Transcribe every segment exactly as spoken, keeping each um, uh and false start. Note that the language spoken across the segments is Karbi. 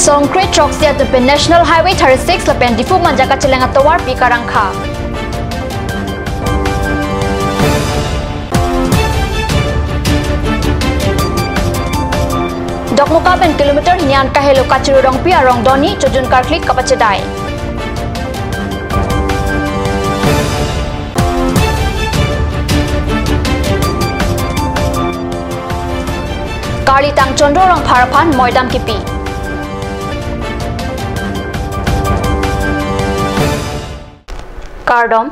Songkre throksi atum pen National Highway thirty-six lapen Diphu Manja kacheleng atovarpi karangkha. Dokmoka pen kilometer hini an kahelo Kachiri Rongpi arong doni chojun karkli kapachedai. Karlitang Chandra Rongphar aphan moidam kipi. Kardom,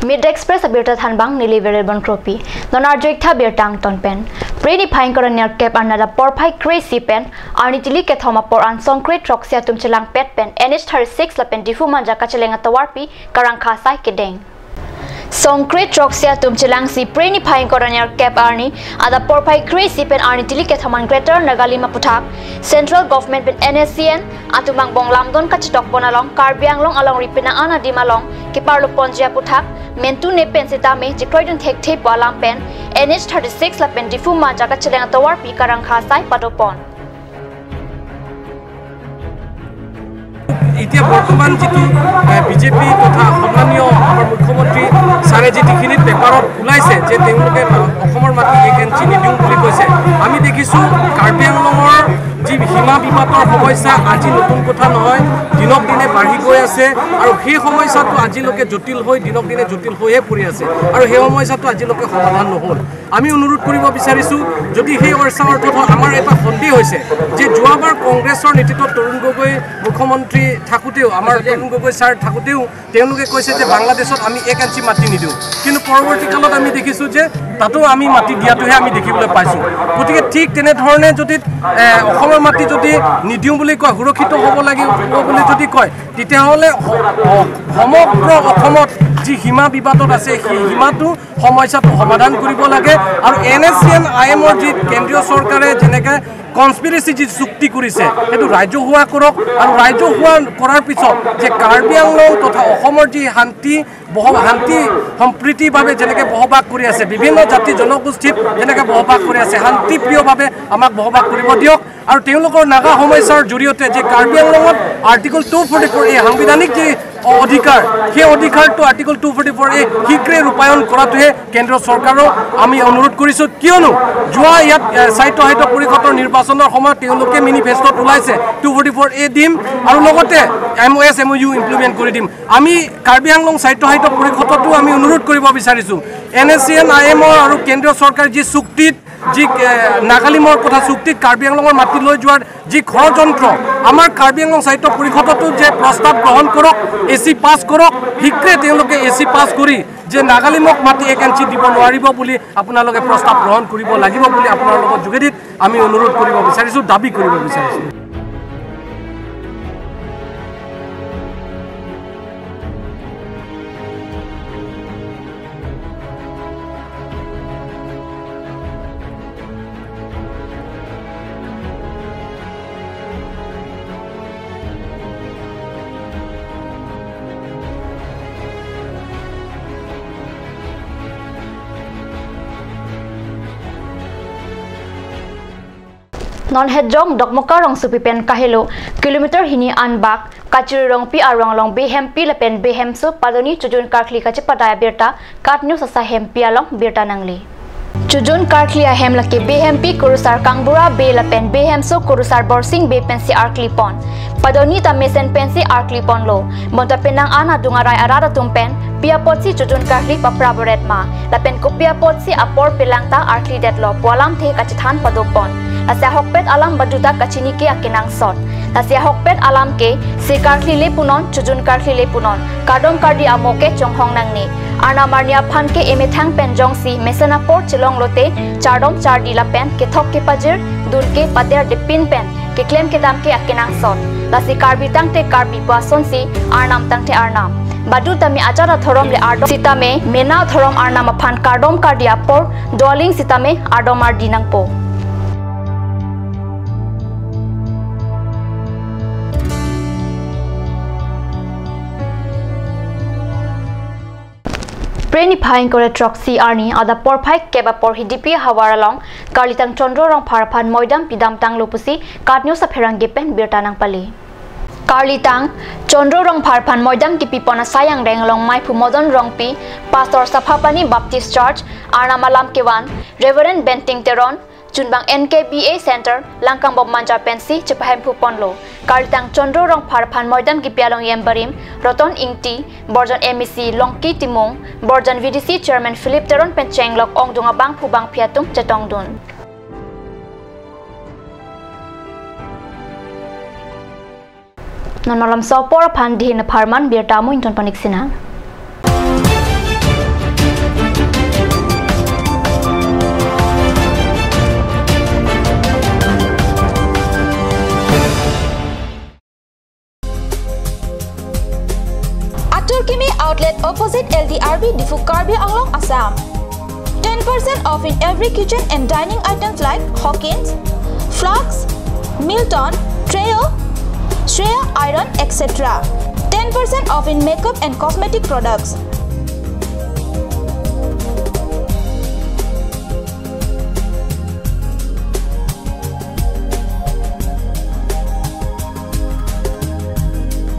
Midday Express abirta thanbang neli Veerbal Bongkropi. Non arju-ik tha birta angton pen. Phre niphai ingkoi ra nerkep arni adap porphai kre-isi pen arni tili kethom apor an Songkre throksi atum chelangpet pen N H thirty-six lapen Diphu Manja kacheleng atovarpi karangkha asai kedeng. Songkre throksi atum chelangsi phre niphai ingkoi ra nerkep arni adap porphai kre-isi pen arni tili kethom an Greater Nagalim aphuthak Central Government pen N S C N atum angbong lamdon kachitokpon along Karbi Anglong alongri penang an adim along keparloponji aphuthak mentune pen sitame chekroidun thekthe pu alam pen N H thirty-six lapen Diphu Manja kacheleng atovarpi karangkha asai padopon. এতিয়া বৰ্তমান যিটো বিজেপি তথা সন্মানীয় আমাৰ মুখ্যমন্ত্ৰী ছাৰে যি যিখিনি পেপাৰত ওলাইছে যে তেওঁলোকে অসমৰ মাটি এক ইঞ্চি নিদিওঁ বুলি কৈছে, আমি দেখিছোঁ কাৰ্বি আংলঙৰ যি সীমা বিবাদৰ সমস্যা আজি নতুন কথা নহয়, দিনক দিনে বাঢ়ি গৈ আছে আৰু সেই সমস্যাটো আজিলৈকে জটিল হৈ দিনক দিনে জটিল হৈহে পৰি আছে আৰু সেই সমস্যাটো আজিলৈকে সমাধান নহ'ল। আমি অনুৰোধ কৰিব বিচাৰিছোঁ, যদি সেই অৱস্থা অৰ্থত হয়, আমাৰ এটা সন্দেহ হৈছে যে যোৱাবাৰ কংগ্ৰেছৰ নেতৃত্বত তৰুণ গগৈ মুখ্যমন্ত্ৰী থাকোঁতেও, আমাৰ তৰুণ গগৈ ছাৰ থাকোঁতেও তেওঁলোকে কৈছে যে বাংলাদেশত আমি এক ইঞ্চি মাটি নিদিওঁ, কিন্তু পৰৱৰ্তী কালত আমি দেখিছোঁ যে তাতো আমি মাটি দিয়াটোহে আমি দেখিবলৈ পাইছোঁ। গতিকে ঠিক তেনেধৰণে যদি এ, অসমৰ মাটি যদি নিদিওঁ বুলি কয়, সুৰক্ষিত হ'ব লাগিব বুলি যদি কয়, তেতিয়াহ'লে স-, অ-, সমগ্ৰ অসমত যি সীমা বিবাদত আছে, সেই সীমাটো সমস্যাটো সমাধান কৰিব লাগে। আৰু N S C N I এমৰ যি কেন্দ্ৰীয় চৰকাৰে যেনেকে কনস্পিৰেচি যি চুক্তি কৰিছে, সেইটো ৰাজহুৱা কৰক। আৰু ৰাজহুৱা কৰাৰ পিছত যে কাৰ্বি আংলং তথা অসমৰ যি শান্তি বস-, শান্তি সম্প্ৰীতিৰ বাবে যেনেকে বসবাস কৰি আছে, বিভিন্ন জাতি জনগোষ্ঠীত যেনেকে বসবাস কৰি আছে, শান্তিপ্ৰিয়ভাৱে আমাক বসবাস কৰিব দিয়ক। আৰু তেওঁলোকৰ নাগা সমস্যাৰ জৰিয়তে যে কাৰ্বি আংলঙত আৰ্টিকল টু ফৰ্টি ফ'ৰ এ সাংবিধানিক যি অধিকাৰ, সেই অধিকাৰটো আৰ্টিকল টু ফৰ্টি ফ'ৰ এ শীঘ্ৰে ৰূপায়ণ কৰাটোহে কেন্দ্ৰ চৰকাৰক আমি অনুৰোধ কৰিছোঁ। কিয়নো যোৱা ইয়াত, এ, স্বায়ত্তশাসিত পৰিষদৰ নিৰ্বাচনৰ সময়ত তেওঁলোকে মেনিফেষ্টত ওলাইছে টু ফৰ্টি ফ'ৰ এ দিম আৰু লগতে এম অ' এছ, এম অ' ইউ ইমপ্লিমেণ্ট কৰি দিম। আমি কাৰ্বি আংলং স্বায়ত্তশাসিত পৰিষদতো আমি অনুৰোধ কৰিব বিচাৰিছোঁ, N S C N I এমৰ আৰু কেন্দ্ৰীয় চৰকাৰে যি চুক্তিত, যি, এ, নাগালিমৰ কথা চুক্তিত কাৰ্বি আংলঙৰ মাটি লৈ যোৱাৰ যি ষড়যন্ত্ৰ, আমাৰ কাৰ্বি আংলং স্বায়ত্ত পৰিষদতো যে প্ৰস্তাৱ গ্ৰহণ কৰক, এ চি পাছ কৰক, শীঘ্ৰে তেওঁলোকে এ চি পাছ কৰি যে নাগালিমক মাটি এক ইঞ্চি দিব নোৱাৰিব বুলি আপোনালোকে প্ৰস্তাৱ গ্ৰহণ কৰিব লাগিব বুলি আপোনালোকৰ যোগেদি আমি অনুৰোধ কৰিব বিচাৰিছোঁ, দাবী কৰিব বিচাৰিছোঁ। Non Hejong Dokmoka rongsopi pen kahelo kilometer hini anbak Kachiri Rongpi arong along Behempi lapen Behemso padoni chojun karkli kachepadai abirta KAT News asai hempi along birta nangli. Chojun karkli ahem lake Behempi kurusar Kangbura Bey lapen Behemso kurusar Borsing Bey pensi arklipon. Padoni ta mesen pensi arklipon lo. Bonta penang an adung arai arat atum pen pi apotsi chojun karkli paprap-ret ma, lapen kopi apotsi apor pelangta arkli-detlo pu alamthe kachethan padopon. Lasi ahokpet alam baduta kachini ke akenangsot. Lasi ahokpet alam ke, se karkli le punon, chojun karkli le punon, kardom kardi amo ke chonghong nangne. Arnam arni aphan ke emethang pen jongsi mesen apor chelong lote, chardom chardi lapen kethok kepajir, dur ke pader depin pen keklem kedam ke akenangsot. Lasi Karbi tangte Karbi pu asonsi, Arnam tangte Arnam. Badu tame ajat adhorom le ardom sitame, mena adhorom Arnam aphan kardom kardi apor doling sitame ardom ardi nangpo. Phre niphai ingkoi ra throksi arni adap porphai kep apor Hidipi ahavar along Karlitang Chandra Rongphar aphan moidam pidam tanglo pusi KAT News apherangke pen birta nangpale. Karlitang Chandra Rongphar aphan moidam kipipon asai angdeng along maiphu Modon Rongpi, Pastor Saphapani Baptist Church, Arnam alam kevan Reverend Benting Teron, Chunbang N K B A Center, Langkang Bom Manja pensi chepahemphu ponlo. Karlitang Chandra Rongphar aphan moidam kipi along yem barim Roton Ingti, Borjan M E C Longki Timung, Borjan V D C Chairman Philip Teron pen chenglok ongdung abangphu bangphi atum chetongdun. Non malom so apor aphan dihin apharman birta amu ington panik sina. Atur Kimi Outlet opposite L D R B Diphu, Karbi Anglong, Assam. Ten percent off in every kitchen and dining items like Hawkins, flasks, Milton, Treo, Shreya iron, et cetera. Ten percent off in makeup and cosmetic products.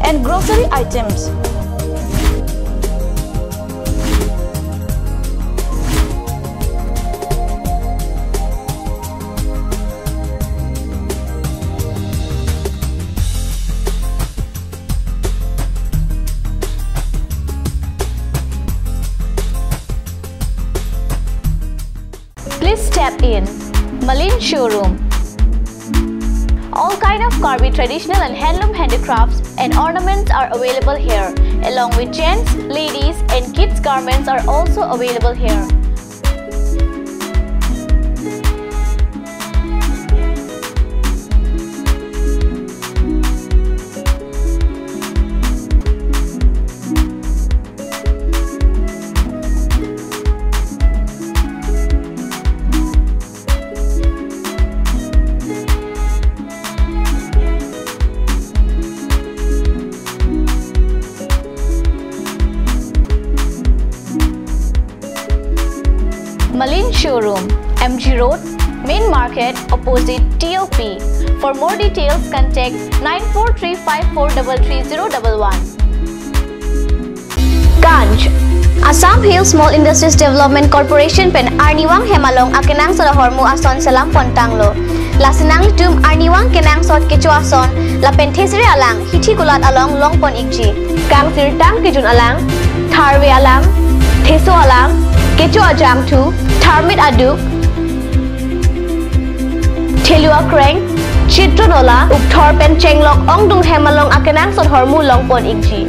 And grocery items. Please step in. Malin Showroom. All kind of Karbi traditional and handloom handicrafts and ornaments are available here, along with gents, ladies, and kids garments are also available here. Malin Showroom, M G Road, Main Market, opposite T O P. For more details, contact nine four three five four double three zero double one. Ganj. Assam Hill Small Industries Development Corporation pen arnivang hem along akenangsot ahormu ason selam pon tanglo. Lasi nanglitum arnivang kenangsot kecho ason lapen thesere alang hithi kulat along longpon ikji. Kangsirtang kejun alang, tharve alang, theso alang, kecho ajangthu, tharmit aduk, thelu akreng, chitron ola, ukthor pen chenglok ongdung hem along akenangsot ahormu longpon ikji.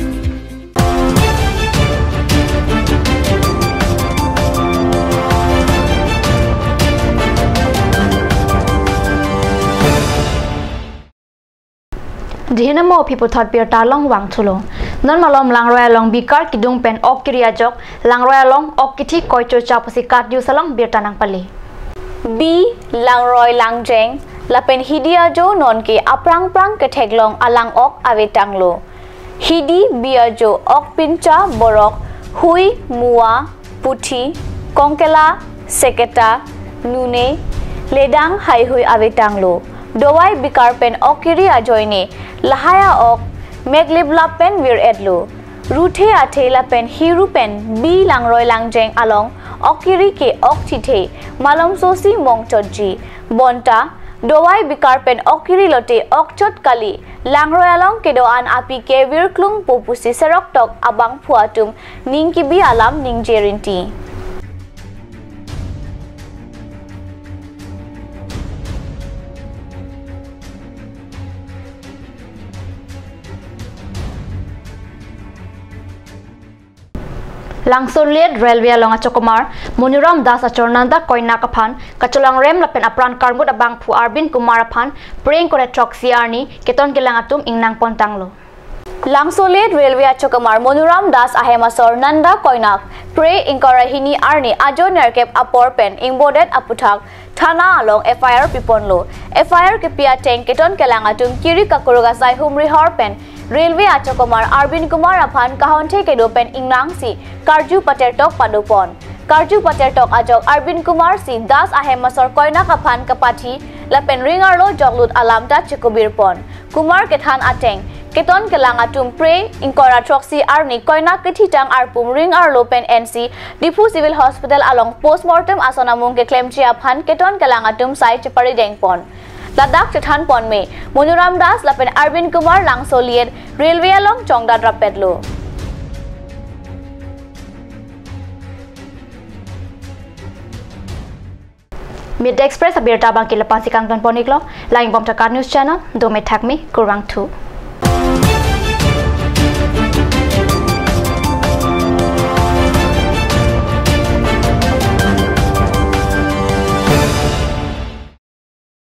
Dihin amo aphi puthot birta along vangthulo. Non malom Langroi along bikar kidung pen ok kiri ajok, Langroi along ok kithi koi churcha pusi KAT News along birta nangpale. Bi, langroi langjeng lapen hidi ajo nonke aphrang phrang ketheklong alang ok avetanglo. Hidi bi ajo ok pincha, borok, hui, mua, puthi, kongkela, seketa, nune, ledang haihui avetanglo. Dovai bikar pen ok kiri ajoine lahai a-ok mek liplap pen vir-etlo. Ruthe athe lapen hiru pen bi langroi langjeng along ok kiri ke ok chithe malomsosi mongchotji. Bonta dovai bikar pen ok kiri lote ok chot kali, langroi along kedo-an api ke virklungpo pusi seroktok abangphu atum ning kebi alam ningje rinti. Langsoliet Railway along achokomar Monuram Das achor Nanda Koinak aphan kacholangrem lapen apran karmut abangphu Arbin Kumar aphan Phre ingkoi ra throksi arni keton kelang atum ingnang pon tanglo. Langsoliet Railway achokomar Monuram Das ahem asor Nanda Koinak Phre ingkoi ra hini arni ajo nerkep apor pen ingbodet aputhak thana along F I R piponlo. F I R kepi ateng keton kelang atum kiri kakuruk asai humri hor pen Railway achokomar Arvind Kumar aphan kahonthe kedo pen ingnangsi karju patertok padopon. Karju patertok ajok Arvind Kumar si Das ahem asor koinak aphan kapathi lapen ring arlo joklut alam ta chekubirpon. Kumar kethan ateng, keton kelang atum phre ingkoi ra throksi arni koinak kethitang arpum ring arlo pen ensi Diphu Civil Hospital along postmortem ason amung keklemji aphan keton kelang atum sai cheparidengpon. Ladak chethanpon me, Monuram Das lapen Arvind Kumar Langso liet railway along chongdat rapetlo. Media Express abirta abangke lapu-ansi kangtonpon iklo, langbom Takat News Channel, dome thakme, kurvangthu.